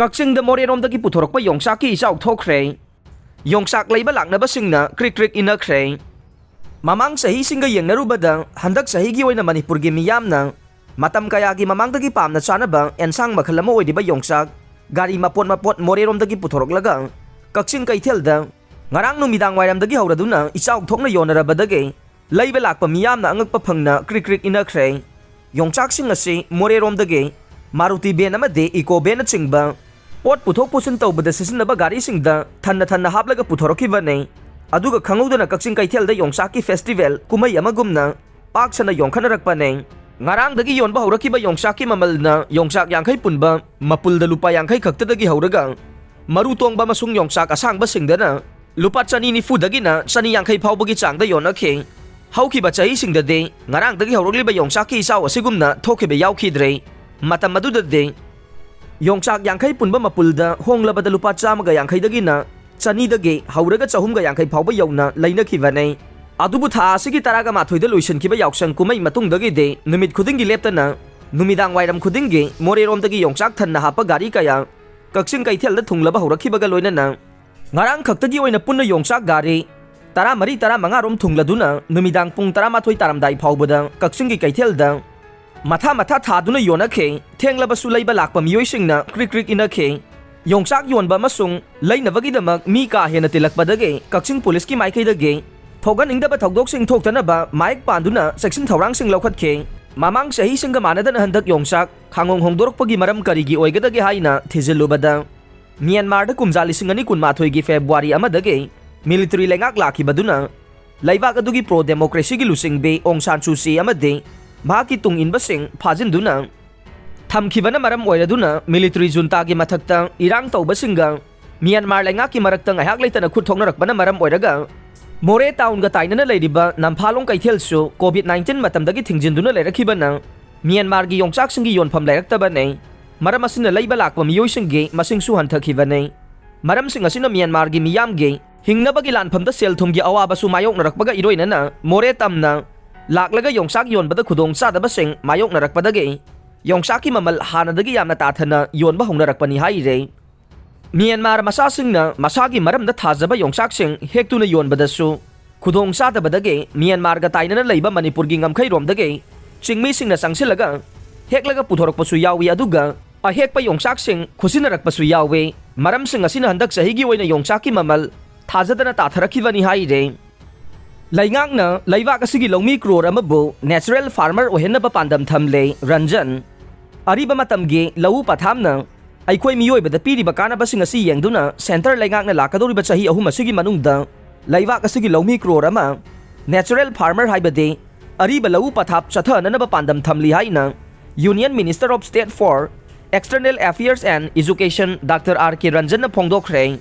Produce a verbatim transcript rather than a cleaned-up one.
ꯀꯛꯆꯤꯡꯗ ꯃꯣꯔꯦꯔꯣꯝꯗꯒꯤ ꯄꯨꯊꯣꯔꯛꯄ ꯌꯣꯡꯆꯥꯛꯀꯤ ꯏꯆꯥꯎ ꯊꯣꯛꯈ꯭ꯔꯦ꯫ ꯌꯣꯡꯆꯥꯛ ꯂꯩꯕ ꯂꯥꯛꯅꯕꯁꯤꯡꯅ ꯀ꯭ꯔꯤꯛ ꯀ꯭ꯔꯤꯛ ꯏꯟꯅꯈ꯭ꯔꯦ꯫ ꯃꯃꯥꯡ ꯆꯍꯤꯁꯤꯡꯒ ꯌꯦꯡꯅꯔꯨꯕꯗ ꯍꯟꯗꯛ ꯆꯍꯤꯒꯤ ꯑꯣꯏꯅ ꯃꯅꯤꯄꯨꯔꯒꯤ ꯃꯤꯌꯥꯝꯅ ꯃꯇꯝ ꯀꯌꯥꯒꯤ ꯃꯃꯥꯡꯗꯒꯤ ꯄꯥꯝꯅ ꯆꯥꯅꯕ ꯑꯦꯟꯁꯥꯡ ꯃꯈꯜ ꯑꯃ ꯑꯣꯏꯔꯤꯕ ꯌꯣꯡꯆꯥꯛ ꯒꯥꯔꯤ ꯃꯄꯣꯠ ꯃꯄꯣꯠ ꯃꯣꯔꯦꯔꯣꯝꯗꯒꯤ ꯄꯨꯊꯣꯔꯛꯂꯒ ꯀꯛꯆꯤꯡ ꯀꯩꯊꯦꯜꯗ ꯉꯔꯥꯡ ꯅꯨꯃꯤꯗꯥꯡ ꯋꯥꯏꯔꯝꯗꯒꯤ ꯍꯧꯔꯗꯨꯅ ꯏꯆꯥꯎ ꯊꯣꯛꯅ ꯌꯣꯟꯅꯔꯕꯗꯒꯤ ꯂꯩꯕ ꯂꯥꯛꯄ ꯃꯤꯌꯥꯝꯅ ꯑꯉꯛꯄ ꯐꯪꯅ ꯀ꯭ꯔꯤꯛ ꯀ꯭ꯔꯤꯛ ꯏꯟꯅꯈ꯭ꯔꯦ꯫ ꯌꯣꯡꯆꯥꯛꯁꯤꯡ ꯑꯁꯤ ꯃꯣꯔꯦꯔꯣꯝꯗꯒꯤ ꯃꯥꯔꯨꯇꯤ ꯚꯦꯟ ꯑꯃꯗꯤ ꯏꯀꯣ ꯚꯦꯟꯅꯆꯤꯡꯕ ꯄꯣꯠ ꯄꯨꯊꯣꯛ ꯄꯨꯁꯤꯟ ꯇꯧꯕꯗ ꯁꯤꯖꯤꯟꯅꯕ ꯒꯥꯔꯤꯁꯤꯡꯗ ꯊꯟꯅ ꯊꯟꯅ ꯍꯥꯞꯂꯒ ꯄꯨꯊꯣꯔꯛꯈꯤꯕꯅꯤ꯫ ꯑꯗꯨꯒ ꯈꯪꯍꯧꯗꯅ ꯀꯛꯆꯤꯡ ꯀꯩꯊꯦꯜꯗ ꯌꯣꯡꯆꯥꯛꯀꯤ ꯐꯦꯁꯇꯤꯚꯦꯜ ꯀꯨꯝꯍꯩ ꯑꯃꯒꯨꯝꯅ ꯄꯥꯛ ꯁꯟꯅ ꯌꯣꯟꯈꯠꯅꯔꯛꯄꯅꯤ꯫ ꯉꯔꯥꯡꯗꯒꯤ ꯌꯣꯟꯕ ꯍꯧꯔꯛꯈꯤꯕ ꯌꯣꯡꯆꯥꯛꯀꯤ ꯃꯃꯜꯅ ꯌꯣꯡꯆꯥꯛ ꯌꯥꯡꯈꯩ ꯄꯨꯟꯕ ꯃꯄꯨꯜꯗ ꯂꯨꯄꯥ ꯌꯥꯡꯈꯩ ꯈꯛꯇꯗꯒꯤ ꯍꯧꯔꯒ ꯃꯔꯨ ꯇꯣꯡꯕ ꯑꯃꯁꯨꯡ ꯌꯣꯡꯆꯥꯛ ꯑꯁꯥꯡꯕꯁꯤꯡꯗꯅ ꯂꯨꯄꯥ ꯆꯅꯤ ꯅꯤꯐꯨꯗꯒꯤꯅ ꯆꯅꯤ ꯌꯥꯡꯈꯩ ꯐꯥꯎꯕꯒꯤ ꯆꯥꯡꯗ ꯌꯣꯟꯅꯈꯤ꯫ ꯍꯧꯈꯤꯕ ꯆꯍꯤꯁꯤꯡꯗꯗꯤ ꯉꯔꯥꯡꯗꯒꯤ ꯍꯧꯔꯛꯂꯤꯕ ꯌꯣꯡꯆꯥꯛꯀꯤ ꯏꯆꯥꯎ ꯑꯁꯤꯒꯨꯝꯅ ꯊꯣꯛꯈꯤꯕ ꯌꯥꯎꯈꯤꯗ꯭ꯔꯦ꯫ ꯃꯇꯝ ꯑꯗꯨꯗꯗꯤ ꯌꯣꯡꯆꯥꯛ ꯌꯥꯡꯈꯩ ꯄꯨꯟꯕ ꯃꯄꯨꯜꯗ ꯍꯣꯡꯂꯕꯗ ꯂꯨꯄꯥ ꯆꯥꯝꯃꯒ ꯌꯥꯡꯈꯩꯗꯒꯤꯅ ꯆꯅꯤꯗꯒꯤ ꯍꯧꯔꯒ ꯆꯍꯨꯝꯒ ꯌꯥꯡꯈꯩ ꯐꯥꯎꯕ ꯌꯧꯅ ꯂꯩꯅꯈꯤꯕꯅꯤ꯫ ꯑꯗꯨꯕꯨ ꯊꯥ ꯑꯁꯤꯒꯤ ꯇꯔꯥꯒ ꯃꯥꯊꯣꯏꯗ ꯂꯣꯏꯁꯤꯟꯈꯤꯕ ꯌꯥꯎꯁꯪ ꯀꯨꯝꯍꯩ ꯃꯇꯨꯡꯗꯒꯤꯗꯤ ꯅꯨꯃꯤꯠ ꯈꯨꯗꯤꯡꯒꯤ ꯂꯦꯞꯇꯅ ꯅꯨꯃꯤꯗꯥꯡ ꯋꯥꯏꯔꯝ ꯈꯨꯗꯤꯡꯒꯤ ꯃꯣꯔꯦꯔꯣꯝꯗꯒꯤ ꯌꯣꯡꯆꯥꯛ ꯊꯟꯅ ꯍꯥꯞꯄ ꯒꯥꯔꯤ ꯀꯌꯥ ꯀꯛꯆꯤꯡ ꯀꯩꯊꯦꯜꯗ ꯊꯨꯡꯂꯕ ꯍꯧꯔꯛꯈꯤꯕꯒ ꯂꯣꯏꯅꯅ ꯉꯔꯥꯡ ꯈꯛꯇꯒꯤ ꯑꯣꯏꯅ ꯄꯨꯟꯅ ꯌꯣꯡꯆꯥꯛ ꯒꯥꯔꯤ ꯇꯔꯥꯃꯔꯤ ꯇꯔꯥꯃꯉꯥ ꯔꯣꯝ ꯊꯨꯡꯂꯗꯨꯅ ꯅꯨꯃꯤꯗꯥꯡ ꯄꯨꯡ ꯇꯔꯥꯃꯥꯊꯣꯏ ꯇꯥꯔꯝꯗꯥꯏ ꯐꯥꯎꯕꯗ ꯀꯛꯆꯤꯡꯒꯤ ꯀꯩꯊꯦꯜꯗ ꯃꯊꯥ ꯃꯊꯥ ꯊꯥꯗꯨꯅ ꯌꯣꯟꯅꯈꯤ꯫ ꯊꯦꯡꯂꯕꯁꯨ ꯂꯩꯕ ꯂꯥꯛꯄ ꯃꯤꯑꯣꯏꯁꯤꯡꯅ ꯀ꯭ꯔꯤꯛ ꯀ꯭ꯔꯤꯛ ꯏꯟꯅꯈꯤ꯫ ꯌꯣꯡꯆꯥꯛ ꯌꯣꯟꯕ ꯑꯃꯁꯨꯡ ꯂꯩꯅꯕꯒꯤꯗꯃꯛ ꯃꯤ ꯀꯥ ꯍꯦꯟꯅ ꯇꯤꯜꯂꯛꯄꯗꯒꯤ ꯀꯛꯆꯤꯡ ꯄꯨꯂꯤꯁꯀꯤ ꯃꯥꯏꯀꯩꯗꯒꯤ ꯊꯣꯛꯍꯟꯅꯤꯡꯗꯕ ꯊꯧꯗꯣꯛꯁꯤꯡ ꯊꯣꯛꯇꯅꯕ ꯃꯥꯏꯛ ꯄꯥꯟꯗꯨꯅ ꯆꯦꯛꯁꯤꯟ ꯊꯧꯔꯥꯡꯁꯤꯡ ꯂꯧꯈꯠꯈꯤ꯫ ꯃꯃꯥꯡ ꯆꯍꯤꯁꯤꯡꯒ ꯃꯥꯟꯅꯗꯅ ꯍꯟꯗꯛ ꯌꯣꯡꯆꯥꯛ ꯈꯥꯡꯉꯣꯡ ꯍꯣꯡꯗꯣꯔꯛꯄꯒꯤ ꯃꯔꯝ ꯀꯔꯤꯒꯤ ꯑꯣꯏꯒꯗꯒꯦ ꯍꯥꯏꯅ ꯊꯤꯖꯤꯜꯂꯨꯕꯗ, ꯃ꯭ꯌꯥꯟꯃꯥꯔꯗ ꯀꯨꯝꯖꯥ ꯂꯤꯁꯤꯡ ꯑꯅꯤ ꯀꯨꯟꯃꯥꯊꯣꯏꯒꯤ ꯐꯦꯕ꯭ꯔꯨꯋꯥꯔꯤ ꯑꯃꯗꯒꯤ ꯃꯤꯂꯤꯇꯔꯤ ꯂꯩꯉꯥꯛ ꯂꯥꯛꯈꯤꯕꯗꯨꯅ ꯂꯩꯕꯥꯛ ꯑꯗꯨꯒꯤ ꯄ꯭ꯔꯣ ꯗꯦꯃꯣꯀ꯭ꯔꯦꯁꯤꯒꯤ ꯂꯨꯆꯤꯡꯕꯤ ꯑꯣꯡ ꯁꯥꯟ ꯁꯨ ꯆꯤ ꯑꯃꯗꯤ ꯃꯍꯥꯛꯀꯤ ꯇꯨꯡ ꯏꯟꯕꯁꯤꯡ ꯐꯥꯖꯤꯟꯗꯨꯅ ꯊꯝꯈꯤꯕꯅ ꯃꯔꯝ ꯑꯣꯏꯔꯗꯨꯅ ꯃꯤꯂꯤꯇꯔꯤ ꯖꯨꯟꯇꯥꯒꯤ ꯃꯊꯛꯇ ꯏꯔꯥꯡ ꯇꯧꯕꯁꯤꯡꯒ ꯃ꯭ꯌꯥꯟꯃꯥꯔ ꯂꯩꯉꯥꯛꯀꯤ ꯃꯔꯛꯇ ꯉꯥꯏꯍꯥꯛ ꯂꯩꯇꯅ ꯈꯨꯠ ꯊꯣꯛꯅꯔꯛꯄꯅ ꯃꯔꯝ ꯑꯣꯏꯔꯒ ꯃꯣꯔꯦ ꯇꯥꯎꯟꯒ ꯇꯥꯏꯅꯅ ꯂꯩꯔꯤꯕ ꯅꯝꯐꯥꯂꯣꯡ ꯀꯩꯊꯦꯜꯁꯨ ꯀꯣꯚꯤꯗ ꯅꯥꯏꯟꯇꯤꯟ ꯃꯇꯝꯗꯒꯤ ꯊꯤꯡꯖꯤꯟꯗꯨꯅ ꯂꯩꯔꯛꯈꯤꯕꯅ ꯃ꯭ꯌꯥꯟꯃꯥꯔꯒꯤ ꯌꯣꯡꯆꯥꯛꯁꯤꯡꯒꯤ ꯌꯣꯟꯐꯝ ꯂꯩꯔꯛꯇꯕꯅꯤ꯫ ꯃꯔꯝ ꯑꯁꯤꯅ ꯂꯩꯕ ꯂꯥꯛꯄ ꯃꯤꯑꯣꯏꯁꯤꯡꯒꯤ ꯃꯁꯤꯡꯁꯨ ꯍꯟꯊꯈꯤꯕꯅꯤ꯫ ꯃꯔꯝꯁꯤꯡ ꯑꯁꯤꯅ ꯃ꯭ꯌꯥꯟꯃꯥꯔꯒꯤ ꯃꯤꯌꯥꯝꯒꯤ ꯍꯤꯡꯅꯕꯒꯤ ꯂꯥꯟꯐꯝꯗ ꯁꯦꯜ ꯊꯨꯝꯒꯤ ꯑꯋꯥꯕꯁꯨ ꯃꯥꯌꯣꯛꯅꯔꯛꯄꯒ ꯏꯔꯣꯏꯅꯅ ꯃꯣꯔꯦ ꯇꯝꯅ ꯂꯥꯛꯂꯒ ꯌꯣꯡꯆꯥꯛ ꯌꯣꯟꯕꯗ ꯈꯨꯗꯣꯡ ꯆꯥꯗꯕꯁꯤꯡ ꯃꯥꯌꯣꯛꯅꯔꯛꯄꯗꯒꯤ ꯌꯣꯡꯆꯥꯛꯀꯤ ꯃꯃꯜ ꯍꯥꯟꯅꯗꯒꯤ ꯌꯥꯝꯅ ꯇꯥꯊꯅ ꯌꯣꯟꯕ ꯍꯧꯅꯔꯛꯄꯅꯤ ꯍꯥꯏꯔꯦ꯫ ꯃ꯭ꯌꯥꯟꯃꯥꯔ ꯃꯆꯥꯁꯤꯡꯅ ꯃꯁꯥꯒꯤ ꯃꯔꯝꯗ ꯊꯥꯖꯕ ꯌꯣꯡꯆꯥꯛꯁꯤꯡ ꯍꯦꯛꯇꯨꯅ ꯌꯣꯟꯕꯗꯁꯨ ꯈꯨꯗꯣꯡ ꯆꯥꯗꯕꯗꯒꯤ ꯃ꯭ꯌꯥꯟꯃꯥꯔꯒ ꯇꯥꯏꯅꯅ ꯂꯩꯕ ꯃꯅꯤꯄꯨꯔꯒꯤ ꯉꯝꯈꯩꯔꯣꯝꯗꯒꯤ ꯆꯤꯡꯃꯤꯁꯤꯡꯅ ꯆꯪꯁꯤꯜꯂꯒ ꯍꯦꯛꯂꯒ ꯄꯨꯊꯣꯔꯛꯄꯁꯨ ꯌꯥꯎꯏ, ꯑꯗꯨꯒ ꯑꯍꯦꯛꯄ ꯌꯣꯡꯆꯥꯛꯁꯤꯡ ꯈꯨꯠꯁꯤꯟꯅꯔꯛꯄꯁꯨ ꯌꯥꯎꯏ꯫ ꯃꯔꯝꯁꯤꯡ ꯑꯁꯤꯅ ꯍꯟꯗꯛ ꯆꯍꯤꯒꯤ ꯑꯣꯏꯅ ꯌꯣꯡꯆꯥꯛꯀꯤ ꯃꯃꯜ ꯊꯥꯖꯗꯅ ꯇꯥꯊꯔꯛꯈꯤꯕꯅꯤ ꯍꯥꯏꯔꯦ꯫ ꯂꯩꯉꯥꯛꯅ ꯂꯩꯕꯥꯛ ꯑꯁꯤꯒꯤ ꯂꯧꯃꯤ ꯀ꯭ꯔꯣꯔ ꯑꯃꯕꯨ natural farmer ꯑꯣꯏꯍꯟꯅꯕ ꯄꯥꯟꯗꯝ ꯊꯝꯂꯦ꯫ ꯔꯟꯖꯟ, ꯑꯔꯤꯕ ꯃꯇꯝꯒꯤ ꯂꯧꯎ ꯄꯊꯥꯞꯅ ꯑꯩꯈꯣꯏ ꯃꯤꯑꯣꯏꯕꯗ ꯄꯤꯔꯤꯕ ꯀꯥꯟꯅꯕꯁꯤꯡ ꯑꯁꯤ ꯌꯦꯡꯗꯨꯅ centre ꯂꯩꯉꯥꯛꯅ ꯂꯥꯛꯀꯗꯧꯔꯤꯕ ꯆꯍꯤ ꯑꯍꯨꯝ ꯑꯁꯤꯒꯤ ꯃꯅꯨꯡꯗ ꯂꯩꯕꯥꯛ ꯑꯁꯤꯒꯤ ꯂꯧꯃꯤ ꯀ꯭ꯔꯣꯔ ꯑꯃ natural farmer, ꯍꯥꯏꯕꯗꯤ ꯑꯔꯤꯕ ꯂꯧꯎ ꯄꯊꯥꯞ ꯆꯠꯊꯅꯅꯕ ꯄꯥꯟꯗꯝ ꯊꯝꯂꯤ ꯍꯥꯏꯅ Union Minister of State for External Affairs and Education doctor R K ꯔꯟꯖꯟꯅ ꯐꯣꯡꯗꯣꯛꯈ꯭ꯔꯦ꯫